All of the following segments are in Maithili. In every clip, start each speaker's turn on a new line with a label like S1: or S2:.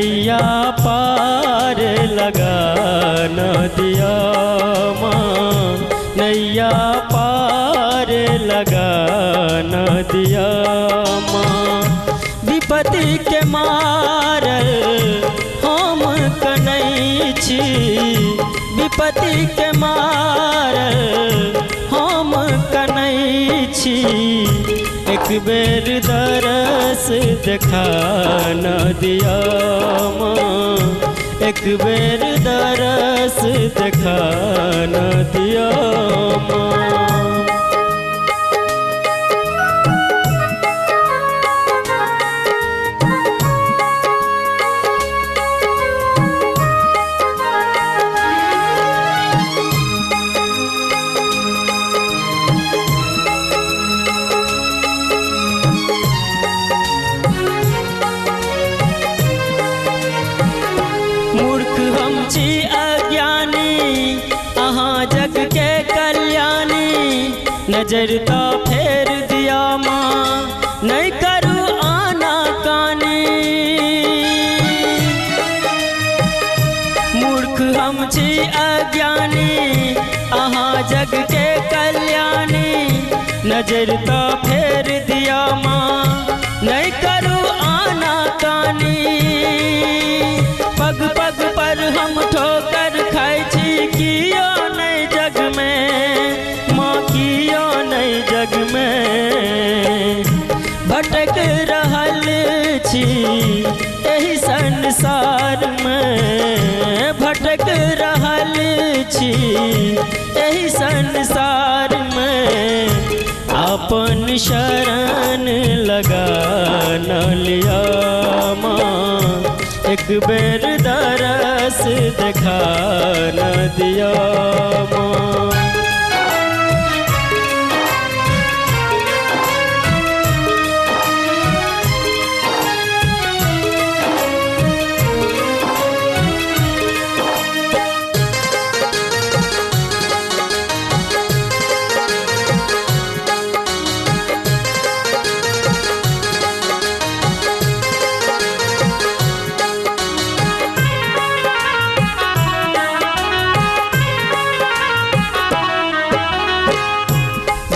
S1: नैया पार लगा न दिया माँ, नैया पार लगा न दिया माँ। विपत्ति के मारल हम कनै छी, विपत्ति के मारल हम कनै छी। एक बेर दरस देखा न दिया माँ, एक बेर दरस देखा न दिया माँ। मूर्ख हम छी अज्ञानी, अहाँ जग के कल्याणी। नजर तो फेर दिया माँ, नहीं करू आना कानी। मूर्ख हम छी अज्ञानी, अहाँ जग के कल्याणी। नजर तो फेर दिया माँ, नहीं करू आना कानी। पग पग पर हम ठोकर खाइ छी, कियो नहीं जग में माँ, कियो नहीं जग में। भटक रहल छी एहि संसार में, भटक रहल छी एहि संसार में। अपन शरण लगा न लिया माँ, एक बेर दरस देखा न दिया माँ।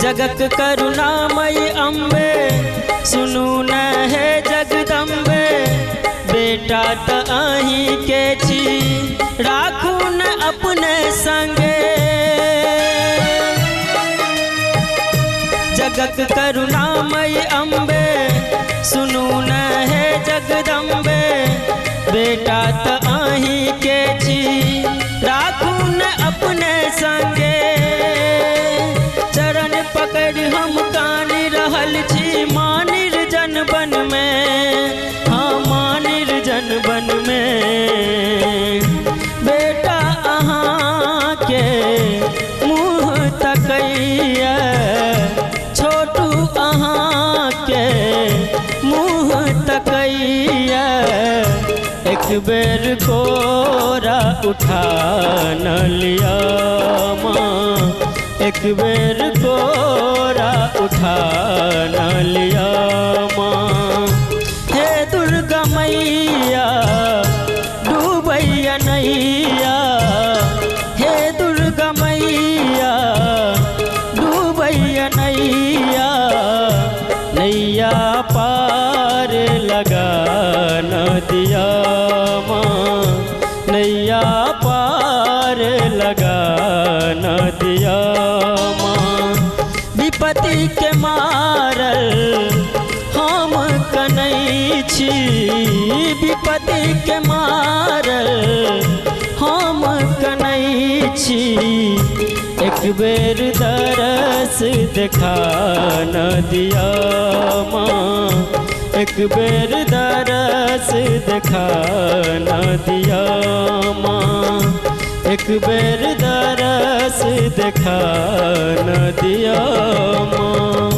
S1: जगत करुणामयी अम्बे, सुनू न हे जगदम्बे। बेटा त अहीं के छी, राखू न अपने संगे। जगत करुणामयी अम्बे, सुनू न हे जगदम्बे। बेटा त अहीं के छी, राखू न अपने संगे। चरण पकड़ हम कानि रहल छी, मानिर जनबन में, हाँ मानिर जनबन में। बेटा अहाँ के मुँह तकैया, छोटू अहाँ के मुँह तकैया। एक बेर कोरा उठा न लिया माँ, एक बेर कोरा उठा न लिया माँ। हे दुर्गा मैया डूबैया नैया, हे दुर्गा मैया डूबैया नैया। नैया पार लगा न दिया माँ, नैया पार लगा न दिया माँ। विपत्ति के मारल हम कनै छी, विपत्ति के मारल हम कनै छी। एक बेर दरस देखा न दिया माँ, एक बेर दरस देखा न दिया माँ, एक बेर दरस देखा न दिया माँ।